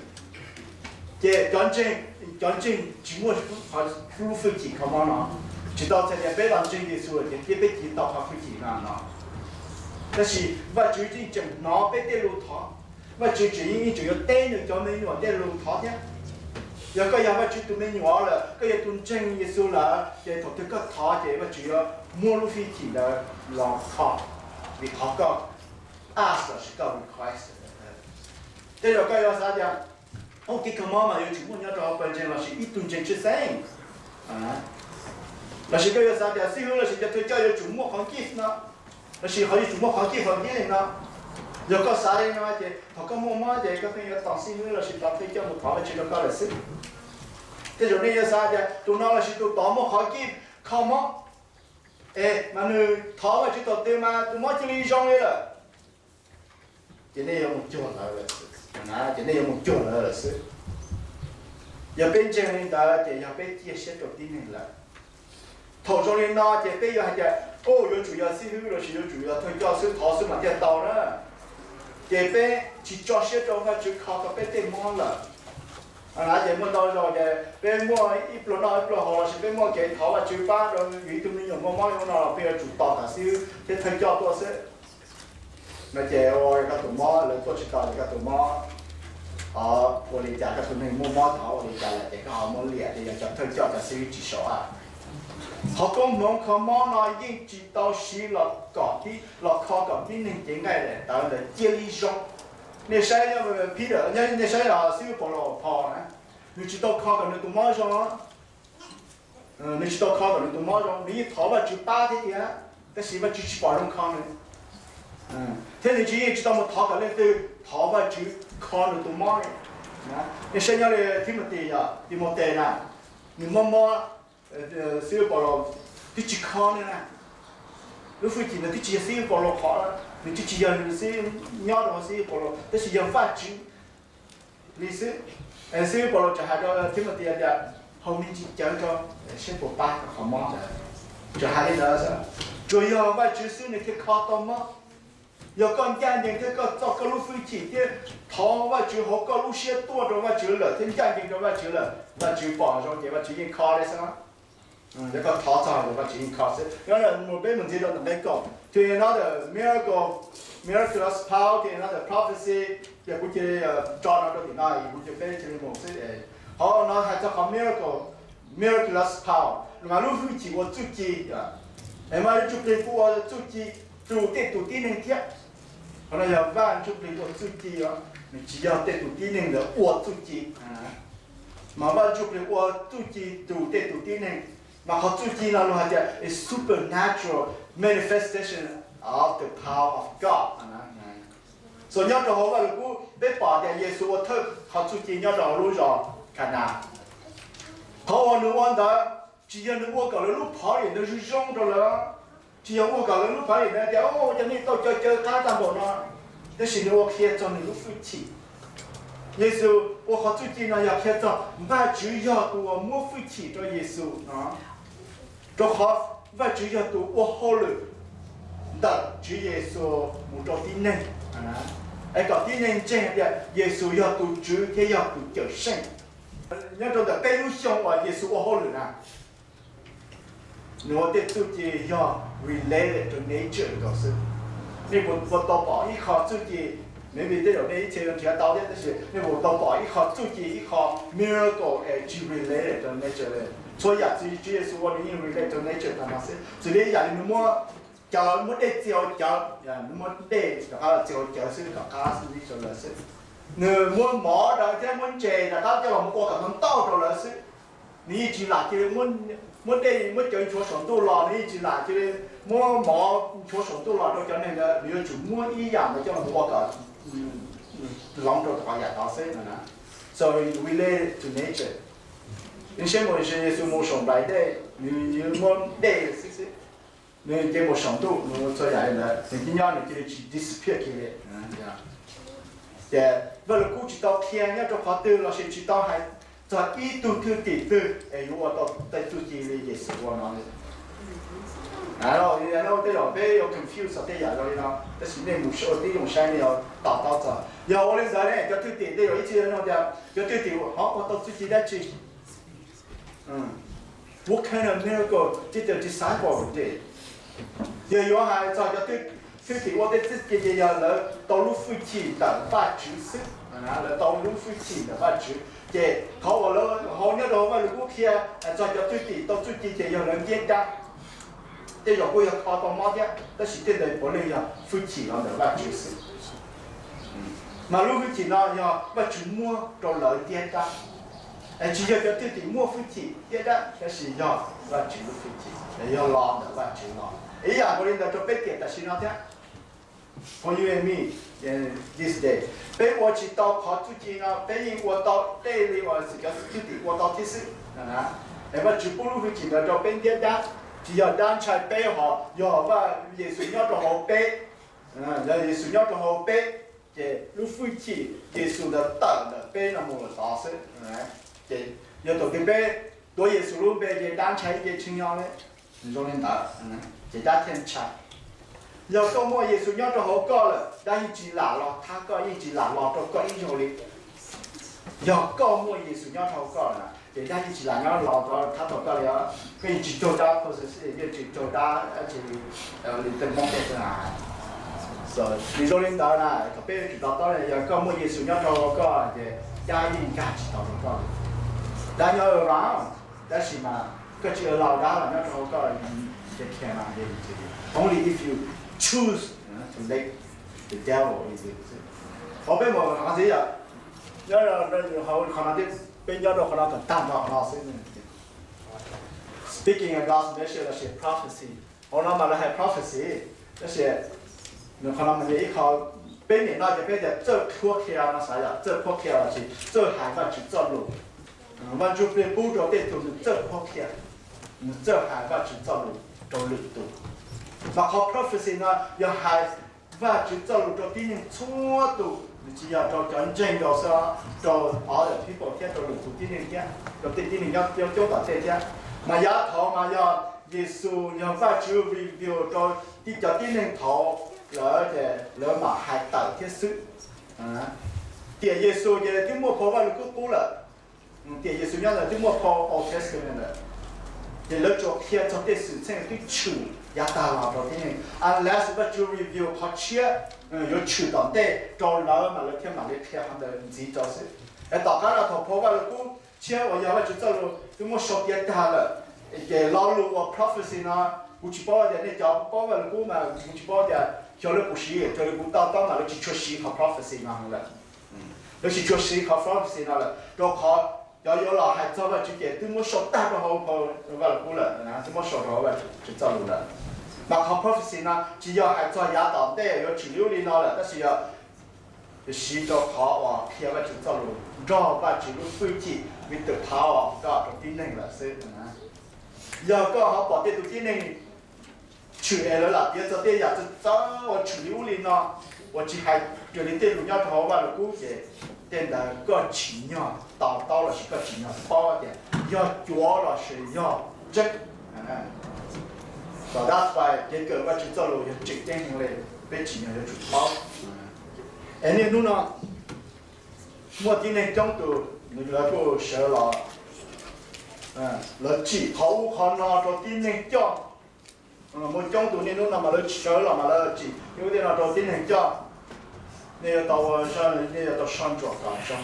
Ces cov ntseeg, cov ntseeg tsis muaj lub hwj chim kho mob no, tsis tau txhais tias peb los ntseeg Yexus ces thiab peb cia li tau qhov hwj chim no no. Tab sis Vaj Tswv yeej tseem hnov peb tej lus thov. Vaj Tswv tseem yeej tseem yuav teb nws cov me nyuam tej lus thov thiab. Yog koj yog Vaj Tswv tus me nyuam lawm, koj yog tus ntseeg Yexus lawm, ces thaum twg koj thov ces Vaj Tswv yuav muab lub hwj chim ntawd los kho, vim qhov koj ask lossis koj request. Tej zaum koj yuav xav tias, ub, kev kho mob mas yuav tsum muaj nyob rau hauv pawg ntseeg lossis ib tug ntseeg tshwj xeeb. Lossis koj yuav xav tias xib hwb lossis cov thawj coj yuav tsum muaj qhov gift no, lossis qhov yuav tsum muaj qhov gift of healing no. Yog koj xav li no ces thaum koj muaj mob ces koj pheej yuav tos xib hwb lossis tos thawj coj mus thov Vajtswv rau koj lawm xwb. Tej zaum nej yuav xav tias tus no lossis tus tod muaj qhov gift kho mob, es mas nws thov Vajtswv thaum twg mas tus mob cia li zoo li lawm. Ces nej yuav mus cuag lawv lawm xwb. Ces nej yuav mus cuag lawv lawm xwb. Yog peb ntseeg li ntawd ces yog peb ciaj siab rau tib neeg lawm. Thaum zoo li no ces peb yuav hais tias, o, yuav tsum yog xib hwb lossis yuav tsum yog thawj coj xwb thov xwb mas thiaj tau na. Ces peb tsis tso siab rau Vajtswv kho tau peb tej mob lawm. Ces muaj ntau zaus ces peb muaj ib pluag noj ib pluag haus lossis peb muaj kev thov Vajtswv pab rau yus ib tug me nyuam muaj mob li ua no los peb yuav tsum tos kom xib hwb thiab thawj coj tuaj xwb. No ces ua koj tus mob lawv tuaj tsis tau ces koj tus mob ho ua li cas, koj tus neeg muaj mob ho ua li cas lawm ces koj ho muab liam tias yog cov thawj coj cov xib hwb tsis sau a. Qhov koob hmoov kho mob no yeej tsis tau siv los kom tib los kho kom tib neeg cev nqaij daim tawv ntawd cia li zoo. Nej saib Peter, nej saib xib hwb Paulus phom na, nws tsis tau kho kom nws tus mob zoo. Nws tsis tau kho kom nws tus mob zoo, nws yeej thov Vajtswv pab thiab tiag, tab sis Vajtswv tsis pom zoo kho nws. Thiab nws tsis yeej tsis tau mus thov kom leej twg, thov Vajtswv kho nws tus mob li. Nej saib nyob li Timothy, Timautes na, nws mob mob, xib hwb Paulus twb tsis kho nws na. Lub hwj chim ntawd twb tsis yog xib hwb Paulus qhov, nws twb tsis yog nws xib, nyob rau xib hwb Paulus tab sis yog Vajtswv li xwb. Xib hwb Paulus txawm hais rau Timothy tias, haus me ntsis cawv rau seb puas pab koj qhov mob ntawd. Txawm hais li ntawd, tsuas yog Vajtswv xwb nws thiaj kho tau mob. Yog koj ncaj ncees thiab koj txoj koj lub hwj chim thiab thov Vajtswv hauv koj lub siab tuaj rau Vajtswv lawm thiab ncaj ncees rau Vajtswv lawm, Vajtswv pom zoo ces Vajtswv yeej kho li xwb. Yog koj thov txog los Vajtswv yeej kho xwb. Yog mus peb mus ntxiv rau ntawm nqe kaum, to another miracle, miraculous power, to another prophecy, ces kuv cia li tso no rau tim no, kuv cia peb cia li mus xwb. Qhov no hais txog qhov miracle, miraculous power, mas lub hwj chim ua txuj ci, es Vaj Ntsuj Plig kuj ua txuj ci rau tej tus tib neeg thiab. Qhov no yog Vaj Ntsuj Plig ua txuj ci os, nws tsis yog tej tus tib neeg ntawd ua txuj ci. Mas Vaj Ntsuj Plig ua txuj ci rau tej tus tib neeg, mas qhov txuj ci no luag hais tias is supernatural manifestation of the power of God. So nyob rau hauv Vaj Lug Kub peb pom tias Yexus ua thawj qhov txuj ci nyob rau hauv lub zos Kanas. Qhov uas nws ua ntawd tsis yog nws ua kom lawv lub phov lim ntawd zoo zoo rau lawv, tsis yog ua kom lawv lub phov lim ntawd tias, o, cov nej tau cov cawv qab tag npaum no, tab sis nws ua qhia txog nws lub hwj chim. Yexus ua qhov txuj ci no yog qhia txog Vajtswv yog tus uas muab hwj chim rau Yexus no, rau qhov Vajtswv yog tus ua hauj lwm ntawm Tswv Yexus mus rau tib neeg, es kom tib neeg ntseeg tias Yexus yog tus Tswv thiab yog tus Cawmseej. Nyob rau ntawm peb lub xyoo uas Yexus ua hauj lwm na, nws ua tej txuj ci yog related to nature nkaus xwb. Nej puas tau pom ib qho txuj ci, maybe tej zaum nej ib txhia yuav nrhiav tau thiab, tab sis nej puas tau pom ib qho txuj ci, ib qho miracle es tsis related to nature li? Txhua yam Tswv Yexus ua nws yeej related to nature tag nrho xwb. Xws li ib yam li nws muab cawv, muab dej txia ua cawv, nws muab dej rov qab txia ua cawv xwb, rov qab xwb li rau lawv xwb. Nws muab mov rau thiab muab ntses rov qab coj los ua kom ntau ntau rau lawv xwb. Nws yeej tsis lam cia li muab dej muab cawv nchuav saum ntuj los, nws yeej tsis lam cia li muab mov nchuav saum ntuj los rau cov neeg ntawd, nws yuav tsum muab ib yam ntawd coj los ua kom hloov rau qhov yam tod xwb no na. So related to nature. Nws saib mus Yexus mus saum nplaim dej, nws muab dej xwb xwb, nws cia mus saum ntuj, nws ua txhua yam li ntawd, nws cia nyob nws cia li tsis disappear kiag li. Ces Vaj Lug Kub tsis tau qhia nyob rau qhov twg lossis tsis tau hais txog ib tug thwj tim twg es yuav ua tau tej txuj ci li Yexus ua no li. Tej zaum peb yuav confuse txog tej yam zoo li no, tab sis nej mus ua tib zoo saib nej yuav to taub txog. Yog ua li ntawd ne, cov thwj tim tej zaum ib txhia yuav nug tias cov thwj tim ho ua tau txuj ci dab tsi? What kind of miracle did the disciples do? Yog yuav hais txog cov thwj tim ua tej txuj ci ces yog lawv tau lub hwj chim ntawm Vajtswv xwb. Lawv tau lub hwj chim ntawm Vajtswv, ces qhov uas lawv hauv nyob rau hauv Vaj Lug Kub qhia txog cov thwj tim tau txuj ci ces yog lawv ntiab dab. Tej zaum kuj yog kho tau mob thiab, tab sis tej ntawd puav leej yog hwj chim los ntawm Vajtswv xwb. Mas lub hwj chim no yog Vajtswv muab rau lawv ntiab dab. Es tsis yog cov thwj tim muaj hwj chim ntiab dab, tab sis yog Vajtswv lub hwj chim, yog los ntawm Vajtswv los. Ib yam nkaus li ntawd rau peb tiam tam sim no thiab. For you and me, this day, peb ua tsis tau qhov txuj ci no, peb yeej ua tau tej li uas cov thwj tim ua tau thiab xwb. Es Vajtswv pub lub hwj chim ntawd rau peb ntiab dab, tsis yog dab ntshai peb, ho yog Vaj Yexus nyob rau hauv peb. Yog Yexus nyob rau hauv peb, ces lub hwj chim Yexus ntawd tawm ntawm peb no mus lawm tod xwb. Ces yog thaum twg peb tuav Yexus lub npe ces dab ntshai ces tshee nyo li. Zoo li ntawd, ces dab thiaj ntshai. Yog koj muaj Yexus nyob rau hauv koj lawm, dab yeej tsis lam los thab koj, yeej tsis lam los rau koj ib zaug li. Yog koj muaj Yexus nyob rau hauv koj lawm na, ces dab yeej tsis lam nyob los rau thab tau koj li os. Koj yeej tsis raug dab, yeej tsis raug dab li tej Hmoob tej xwb na. Nws zoo li ntawd na, thaum peb yuav tsum to taub, yog koj muaj Yexus nyob rau hauv koj ces dab yeej nkag tsis tau rau koj li. Dab nyob around, tab sis mas koj tsis allow dab los nyob rau hauv koj, they cannot get into you. Only if you choose to let the devil in you. Qhov peb mus qhov ntxiv yom, nyob hauv qhov no, peb nyob rau qhov no kom tag nrho qhov no xwb. Speaking of God's mission, lossis prophecy. Hauv no mas lawv hais prophecy, tab sis nws qhov no mas yog ib qho, peb nim no ces peb tias txawj qhuab qhia no xav yom, txawj qhuab qhia lossis txawj hais Vajtswv txoj lus. Vaj Ntsuj Plig pub rau tej tug nws txawj qhuab qhia, nws txawj hais Vajtswv txoj lus rau lwm tus. Mas qhov prophecy no yog hais Vajtswv txoj lus rau tib neeg txhua tus, nws tsis yog rau cov ntseeg nkaus xwb, rau other people thiab rau lwm tus tib neeg thiab, rau tej tib neeg nyob coob tom tej thiab. Mas yav thaud mas yog Yexus, yog Vajtswv reveal rau tib cov tib neeg thaud lawm ces lawv mam hais tawm thiab xwb. Tiam Yexus ces twb muaj phau Vajluskub qub lawm, tiam Yexus nyob ntawd twb muaj phau Old Testament lawm, ces lawv tsuas qhia txog tej xwm txheej twb tshwm yav tag los rau tib neeg, unless Vajtswv reveal qhov tshiab yuav tshwm tom ntej rau lawv mas lawv thiaj mam li qhia qhov ntawd ntxiv rau xwb. Es tom qab no thaum phau Vajluskub tshiab uas yog Vajtswv txoj lus twb muab sau tiav tag lawm, ces lo lus uas prophecy no, kuv tsis paub tias nej cov paub Vajluskub mas kuv tsis paub tias xyov lawv puas siv, raws li kuv to taub mas lawv tsis tshua siv qhov prophecy no lawm. Lawv tsis tshua siv qhov prophecy no lawm, rau qhov cov yuav los hais txog Vajtswv ces twb muab sau tag rau hauv phau Vajluskub lawm, twb muab sau rau hauv Vajtswv txoj lus lawm. Mas qhov prophecy no tsis yog hais txog yav tom ntej yuav tshwm li ub li no lawm, tab sis yog siv rau qhov uas qhia Vajtswv txoj lus nrog Vajtswv lub hwj chim, with the power of God rau tib neeg lawm xwb. Yog koj ho pom tej tus tib neeg tshwm es lawv lam piav txog tej yam txawv txawv uas tshwm li ub li no, uas tsis hais raws li tej lus nyob rau hauv Vajluskub ces tej ntawd koj tsim nyog to taub lossis koj tsim nyog paub tias yog cuav lossis yog tseeb. So that's why kev kawm Vajtswv txoj lus yog tseem ceeb heev li, peb tsim nyog yuav tsum paub. Es niaj hnub no muaj tib neeg coob tus lawv kuj sawv los, lawv tsim qhov ub qhov no rau tib neeg coj. Muaj coob tus niaj hnub no mas lawv sawv los mas lawv tsim ub tej no rau tib neeg coj. Nej yuav tau ua, nej yuav tau soj ntsuam kom zoo.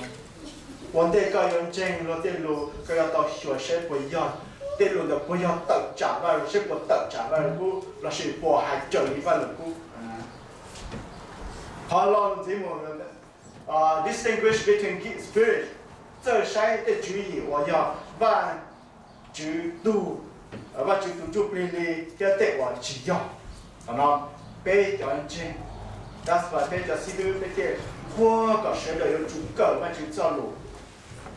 Ua ntej koj yuav ntseeg luag tej lus koj yuav tau xyuas saib puas yog, tej lus ntawd puas yog tawm tsam Vajtswv, saib puas tawm tsam Vajtswv lossis puas hais raws li Vajluskub. Qhov lo ntxiv mus, distinguish between gift spirit, txawj saib tej tswv yim uas yog Vajtswv tug, Vajtswv tus ntsuj plig li thiab tej uas tsis yog. Qhov no peb cov ntseeg, that's why peb cov xib hwb peb thiaj quaj kom sawv daws yuav tsum kawm Vajtswv txoj lus.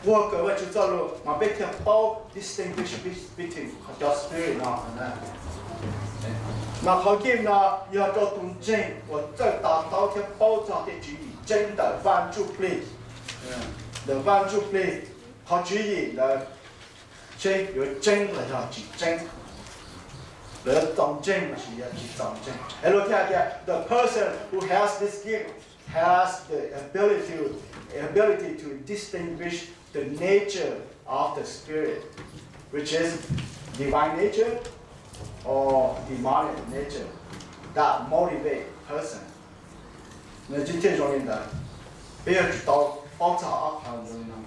Quaj kawm Vajtswv txoj lus mas peb thiaj paub distinguish between cov spirit no. Mas qhov gift no yog rau tus ntseeg uas txawj to taub thiab paub txog tej tswv yim tseeb ntawm Vaj Ntsuj Plig, ntawm Vaj Ntsuj Plig. Qhov tswv yim ntawd seb yuav tseeb los yog tsis tseeb, lawv yuav txaus ntseeg los sis yog tsis txaus ntseeg. Es luag thiaj hais tias the person who has this gift has the ability, ability to distinguish the nature of the spirit, which is divine nature or demonic nature that motivate person. Nws tsis thiaj zoo li ntawd. Peb yuav tsum tau paub txog ob qho zoo li no.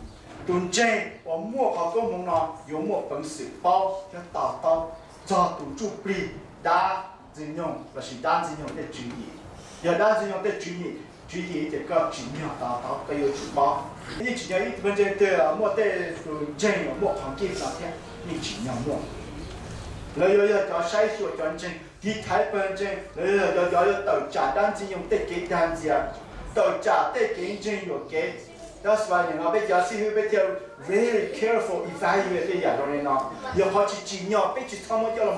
Tus ntseeg uas muaj qhov koob hmoov no yuav muaj peev xwm paub thiab to taub txog tus ntsuj plig dab ntxwg nyoog lossis dab ntxwg nyoog tej tswv yim. Yog dab ntxwg nyoog tej tswv yim, tswv yim ces koj tsim nyog to taub, koj yuav tsum paub. Yeej tsim nyog ib tug ntseeg twg muaj tej tus ntseeg uas muaj qhov gift no thiab, yeej tsim nyog muaj. Lawv yuav yog cov saib xyuas cov ntseeg, tiv thaiv pawg ntseeg, lawv yog cov yuav tawm tsam dab ntxwg nyoog tej kev dag ntxias, tawm tsam tej kev ntseeg yuam kev. That's why nim no peb cov xib hwb peb thiaj very careful evaluate tej yam zoo li no. Yog qhov tsis tsim nyog peb tsis txhob muab coj los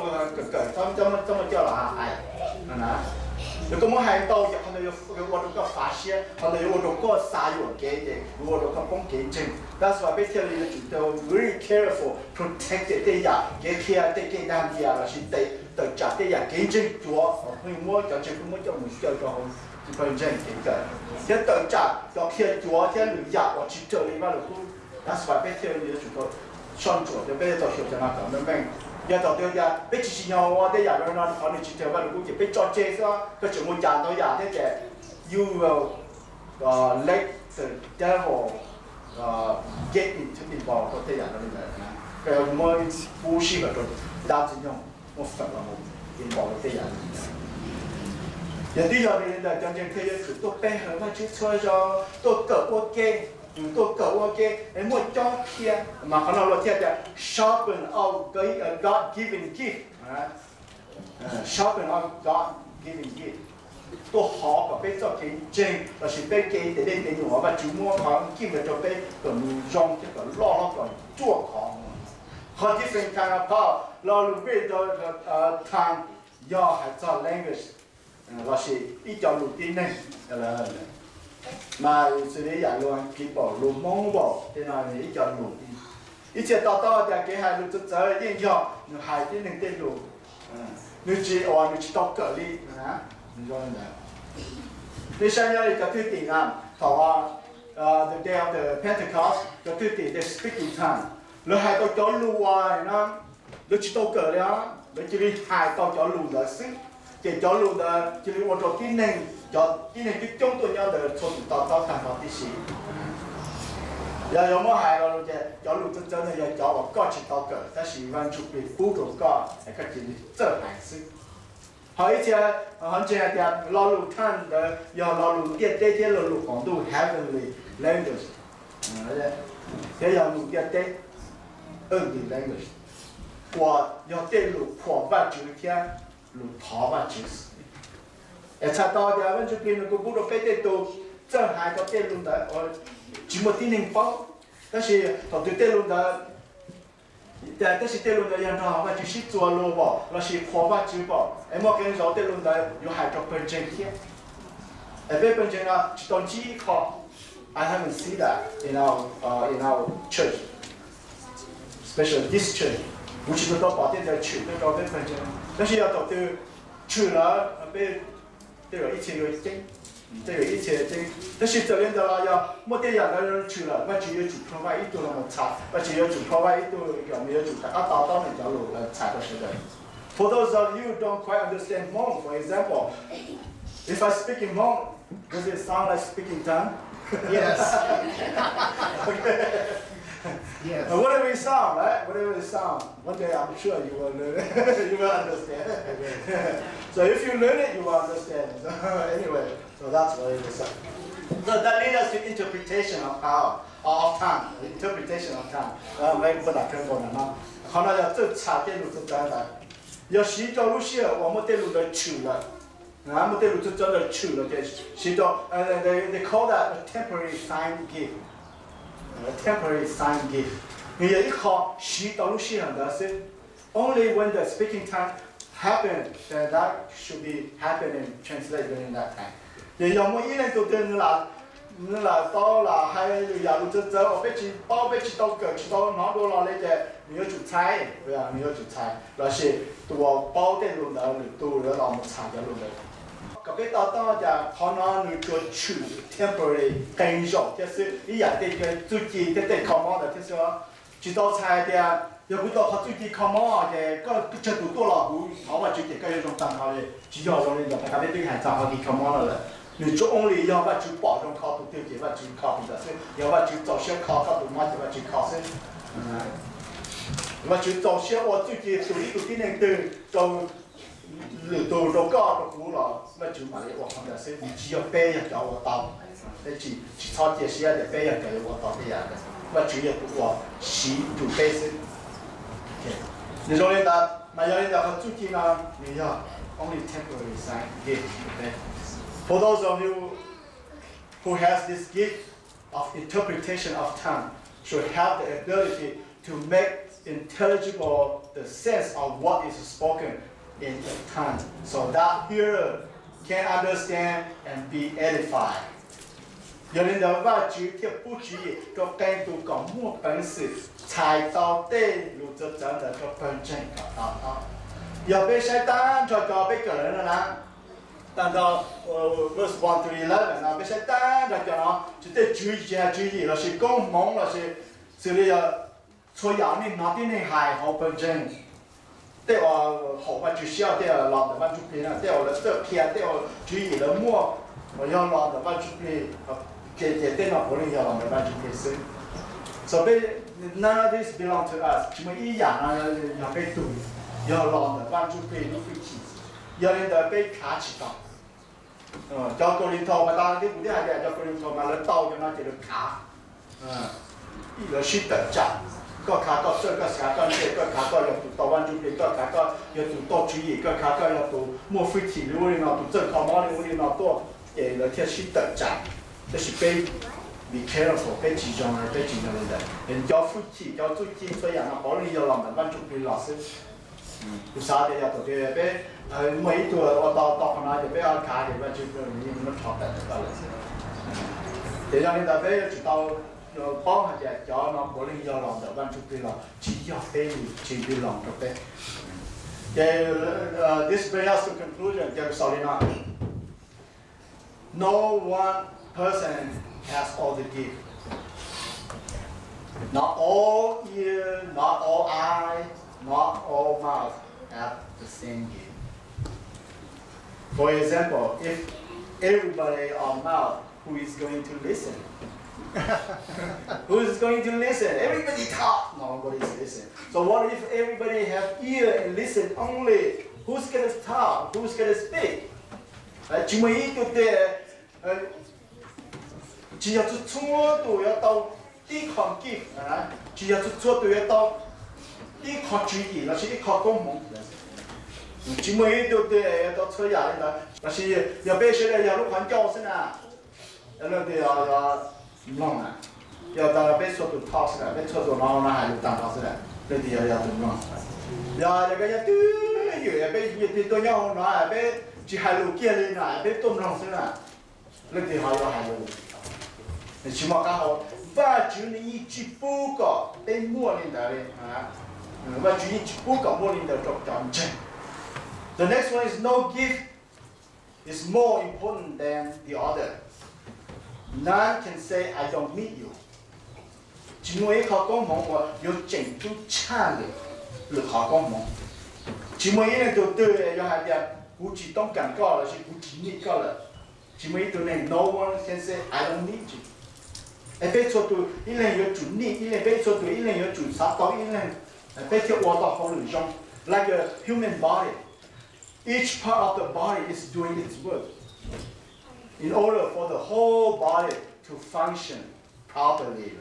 kawm, txhob muab coj los hais. Yog koj muab hais ntau ces qhov ntawd yuav ua rau koj fav siab, qhov ntawd yuav ua rau koj xav yuam kev ces yuav ua rau koj poob kev ntseeg. That's why peb thiaj li yuav tsum very careful protect tej yam kev qhia tej kev dag ntxias lossis tawm tsam tej yam kev ntseeg cuav uas pheej muab cov ntseeg pheej muab coj mus caw rau hauv pawg ntseeg kev kawm, thiab tawm tsam cov qhia cuav thiab lwm yam uas tsis raws li Vaj Lug Kub. That's why peb thiaj yuav tsum tau soj ntsuam thiab peb yuav tau xyuas cov no kom meej meej. Yog thaum twg tias peb tsis tsim nyog ua tej yam no rau qhov nws tsis raws Vaj Lug Kub ces peb tso tseg xwb, koj tseem mus cas ntau yam thiab ces you will let the devil get into involved rau tej yam no li ntawd. Koj yuav muab pub sij hawm rau dab ntxwg nyoog muaj feem los mus involve rau tej yam no. Yog twb yog li ntawd cov ntseeg thiaj yuav tsum tuaj pe hawm Vajtswv txhua zaus, tuaj kawm ua ke, tuaj kawm ua ke es muaj cob qhia. Mas qhov no luag thiaj tias sharpen our God given gift. Sharpen our God given gift. Tuaj hov kom peb txoj kev ntseeg lossis peb kev tes dej tes nyuam, Vajtswv muab qhov gift ntawd rau peb kom nws zoo thiab kom loj hlob kom ruaj khov. Qhov different kind of power, lo lus Greek rau tongue yog hais txog language lossis ib co lus tib neeg. Mas xws li yam lus Kiv paum, lus Hmoob paum, tej no ib co lus. Ib txhia to taub tias kev hais lus txawv txawv yeej yog nws hais tib neeg tej lus, nws tsis, uas nws tsis tau kawm li. Nws zoo li ntawd. Peb saib nyob li cov thwj tim na, thaum the day of the Pentecost, cov thwj tim they speak in tongue, lawv hais tau cov lus uas no lawv tsis tau kawm li os, lawv cia li hais tau cov lus ntawd xwb. Ces cov lus ntawd cia li ua rau tib neeg, cov tib neeg coob coob tuaj nyob ntawd txhua tus to taub tag nrho tib si. Yog yuav muab hais los ces cov lus txawv txawv no yog cov uas koj tsis tau kawm tab sis Vaj Ntsuj Plig pub rau koj es koj cia li txawj hais xwb. Ho ib txhia ho ntseeg hais tias lo lus tongue ntawd yog lo lus ntiaj teb thiab lo lus qaum ntuj, heavenly language, thiab yog lus ntiaj teb, earthly language, uas yog tej lus qhuas Vajtswv thiab lus thov Vajtswv. Es txhais tau tias Vaj Ntsuj Plig nws kuj pub rau peb tej tus txawj hais tau tej lus ntawd, tsis muaj tib neeg paub. Tab sis thaum twg tej lus ntawd, tab sis tej lus ntawd yog nrog Vajtswv sib txuas lus pom lossis qhuas Vajtswv pom es muaj qee zaus tej lus ntawd yuav hais rau pawg ntseeg thiab. Es peb pawg ntseeg no tsis tau ntsib ib qho. I haven't seen that in our, uh, in our church, especially this church. Kuv tsis tau pom tej ntawd tshwm tuaj rau peb pawg ntseeg. Tab sis yog thaum twg tshwm lawm, peb tej zaum ib txhia yuav ceeb, tej zaum ib txhia ceeb. Tab sis txawm li ntawd los yog muaj tej yam ntawd tshwm lawm, Vajtswv yuav tsum provide ib tug los mus txhais, Vajtswv yuav tsum provide ib tug kom nws yuav tsum rov qab to taub nws cov lus los txhais rau sawv daws. For those of you who don't quite understand Hmong, for example, if I speak in Hmong, does it sound like speaking tongue? Yes. Okay. Yes. Whatever it sound, right? Whatever it sound, one day I'm sure you will learn. You will understand. So if you learn it, you will understand. So anyway, so that's what it is. So that leads us to interpretation of power, of tongue, interpretation of tongue. Qhov no yog txawj txhais tej lus txawv txawv ntawd. Yog siv rau lub sij hawm uas muaj tej lus ntawd tshwm lawm, muaj tej lus txawv txawv ntawd tshwm lawm ces siv rau, they call that a temporary sign gift. Temporary sign gift. Nws yog ib qho siv tau lub sij hawm ntawd xwb. Only when the speaking tongue happen, then that should be happening, translate during that time. Ces yog muaj ib leej tug twg nws lam tau lam hais lwm yam lus txawv txawv uas peb tsis paub, peb tsis tau kawm, tsis tau hnov dua los li ces nws yuav tsum txhais, nws yuav tsum txhais lossis tus uas paub tej lus ntawd lwm tus yuav los mus txhais cov lus ntawd. Kom peb to taub tias qhov no nws tsuas tshwm temporary, qee zaum thiab xwb, ib yam tej txuj ci thiab tej kho mob ntawd thiab xwb. Tsis tau txhais tias yog kuv tau qhov txuj ci kho mob ces koj tsawg tus tuaj los kuv thov Vajtswv ces koj yuav zoo tag nrho li. Tsis yog zoo li ntawd, rau qhov peb twb hais txog qhov kho mob no lawm. Nws tsuas only yog Vajtswv pom zoo kho tus twg ces Vajtswv kho tus ntawd xwb. Yog Vajtswv txaus siab kho koj tus mob ces Vajtswv kho xwb. Vajtswv txaus siab ua txuj ci tus ib tug tib neeg twg rau lwm tus, rau koj rau kuv los Vajtswv mam li ua qhov ntawd xwb. Nws tsis yog peb yog cov ua tau. Peb tsis, tsis txhob cia siab tias peb yog cov yuav ua tau tej yam ntawd. Vajtswv yog tus uas siv rau peb xwb. Nws zoo li ntawd mas yog li ntawd qhov txuj ci no nws yog only temporary sign gift. For those of you who has this gift, of interpretation of tongue should have the ability to make intelligible the sense of what is spoken in the tongue, so that hearer can understand and be edified. Yog li ntawd Vajtswv thiaj pub tswv yim rau qee tus kom muaj peev xwm txhais tau tej lus txawv txawv ntawd rau pawg ntseeg kom to taub. Yog peb saib tag nrho cov peb kawm lawm no na, tag nrho verse one to eleven no, peb saib tag nrho cov no, tsis tej tswv yim, tswv yim lossis koob hmoov lossis xws li yog txhua yam nej hnov tib neeg hais hauv pawg ntseeg, tej uas haum Vajtswv siab, tej uas los ntawm Vaj Ntsuj Plig na, tej uas lawv txawj qhia, tej uas tswv yim lawv muaj uas yog los ntawm Vaj Ntsuj Plig, ces tej no puav leej yog los ntawm Vaj Ntsuj Plig xwb. So peb, none of this belong to us, tsis muaj ib yam no yog peb tug, yog los ntawm Vaj Ntsuj Plig lub hwj chim. Yog li ntawd peb khav tsis tau. Cov Kaus Lim Thaum mas tas li kuv twb hais tias cov Kaus Lim Thaum mas lawv tau cov no ces lawv khav, lawv sib tawm tsam. Koj khav koj txawj, koj khav koj ntse, koj khav koj yog tus tau Vaj Ntsuj Plig, koj khav koj yog tus tau tswv yim, koj khav koj yog tus muaj hwj chim li ub li no, tus txawj kho mob li ub li no tuaj, ces lawv thiaj sib tawm tsam. Tab sis peb, be careful, peb tsis zoo, peb tsis zoo li ntawd. Cov hwj chim, cov txuj ci, txhua yam no puav leej yog los ntawm Vaj Ntsuj Plig los xwb. Kuv xav tias yog thaum twg peb muaj ib tug ua tau tau qhov no ces peb ho khav ces Vaj Ntsuj Plig yeej muab rho tawm rau koj lawm xwb. Ces yog li ntawd peb yuav tsum tau paub hais tias cov no puav leej yog los ntawm Vaj Ntsuj Plig los, tsis yog peb li, tsis plig los rau peb. Ces this brings us to conclusion, ces xaus li no. No one person has all the gift. Not all ear, not all eye, not all mouth have the same gift. For example, if everybody are mouth, who is going to listen? Who is going to listen? Everybody talk, nobody is listening. So what if everybody have ear and listen only? Who's gonna talk? Who's gonna speak? Tsis muaj ib tug tias, tsis yog txhua txhua tus yuav tau tib qho gift, tsis yog txhua txhua tus yuav tau ib qho tswv yim lossis ib qho koob hmoov. Tsis muaj ib tug tias yuav tau txhua yam li ntawd, lossis yog peb sawv daws yog lub qhov ncauj xwb na, leej twg yog mloog na? Yog tas peb txhua tus talk xwb na, peb txhua tus no no hais lus tag nrho xwb na, leej twg yog yog tus mloog? Yog yog peb nyob twj ywm, peb tus twg tuaj nyob hauv no peb tsis hais lus kiag li na, peb tuaj mloog xwb na, leej twg ho yuav hais lus? Tsis muaj qab hau. Vajtswv nws yeej tsis pub kom peb muaj li ntawd li. Vajtswv yeej tsis pub kom muaj li ntawd rau cov ntseeg. The next one is no gift is more important than the other. None can say I don't need you. Tsis muaj ib qho koob hmoov uas yuav tseem ceeb tshaj lwm, lwm qhov koob hmoov. Tsis muaj ib leej twg twg yuav hais tias kuv tsis toob kas koj lossis kuv tsis need koj lawm. Tsis muaj ib tug neeg, no one can say I don't need you. Es peb txhua tus ib leeg yuav tsum need ib leeg, peb txhua tus ib leeg yuav tsum xav tau ib leeg, peb thiaj ua tau hauj lwm zoo. Like a human body, each part of the body is doing its work in order for the whole body to function properly.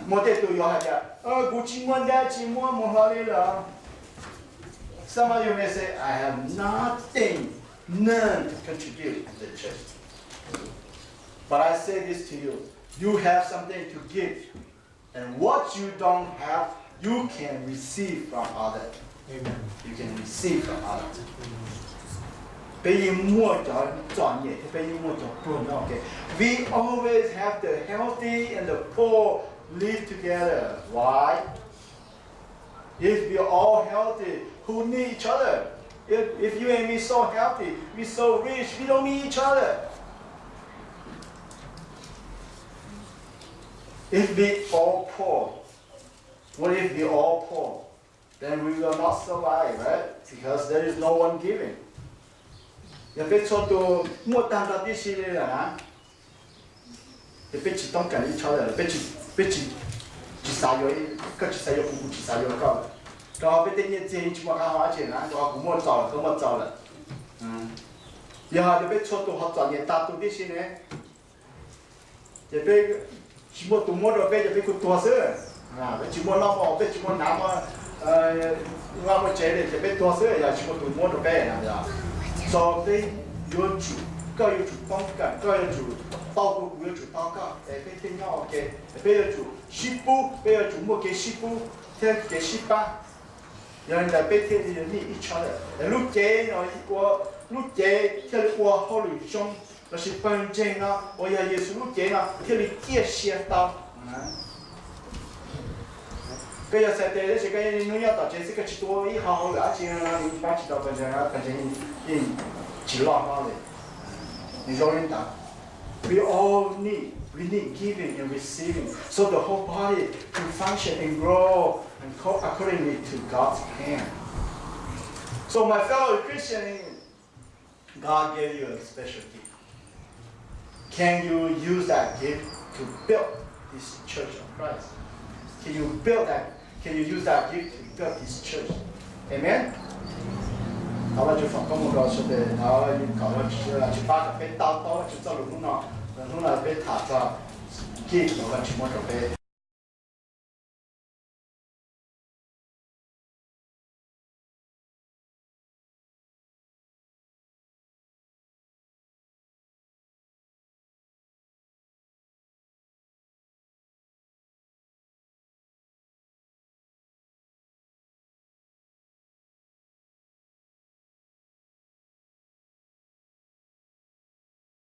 Muaj tej tus yuav hais tias, kuv tsis muaj dab tsi muab mus hlo li lawm. Some of you may say, I have nothing, none to contribute to the church. But I say this to you, you have something to give. And what you don't have, you can receive from others. Amen. You can receive from others. Peb yeej muaj cov txom nyem thiab peb yeej muaj cov pluag nyob ua ke. We always have the healthy and the poor live together. Why? If we are all healthy, who need each other? If, if you and me so healthy, we so rich, we don't need each other. If we all poor, what if we all poor? Then we will not survive, right? Because there is no one giving. Yog peb txhua tus muaj tag nrho tib si li lawm na, ces peb tsis toob kas ib txhab lawm, peb tsis, peb tsis, tsis xav yuav, koj tsis xav yuav kuv, kuv tsis xav yuav koj lawm. Rau qhov peb tej nyiaj txiag yeej tsis muaj qab hau dab tsi na, rau qhov kuv muaj txaus lawm, koj muaj txaus lawm. Yog hais tias peb txhua tus ho txom nyem tag tus tib si ne, ces peb tsis muaj tus muab rau peb, ces peb kuj tuag xwb. Peb tsis muaj noj muaj haus, peb tsis muaj hnav muaj vaj muaj tsev li, ces peb tuag xwb yog tsis muaj tus muab rau peb na. So peb yuav tsum koj yuav tsum toob kas, koj yuav tsum tau kuv, kuv yuav tsum tau koj, es peb thiaj nyob ua ke. Peb yuav tsum sib pub, peb yuav tsum muaj kev sib pub thiab kev sib pab. Yog li ntawd peb thiaj li nij ib tshab lawm. Lub cev no ua, lub cev thiaj li ua hauj lwm zoo, lossis pawg ntseeg no uas yog Yexus lub cev no thiaj li ciaj sia tau. Koj yog Xates tab sis koj hnub nyob tom tsev xwb, koj tsis tuav ib qho hauj lwm dab tsi no, pab tsis tau pawg ntseeg, pawg ntseeg yeej tsis loj hlob li. Nws zoo li ntawd. We all need, we need giving and receiving, so the whole body can function and grow and co- accordingly to God's plan. So my fellow Christian, God gave you a special gift. Can you use that gift to build this church of Christ? Can you build that? Can you use that gift to build this church? Amen. Thov Vajtswv foom koob hmoov rau sawv daws, thov kom Vajtswv pab kom peb to taub Vajtswv txoj lus hnub no. Hnub no peb tham txog gift uas Vajtswv muab rau peb.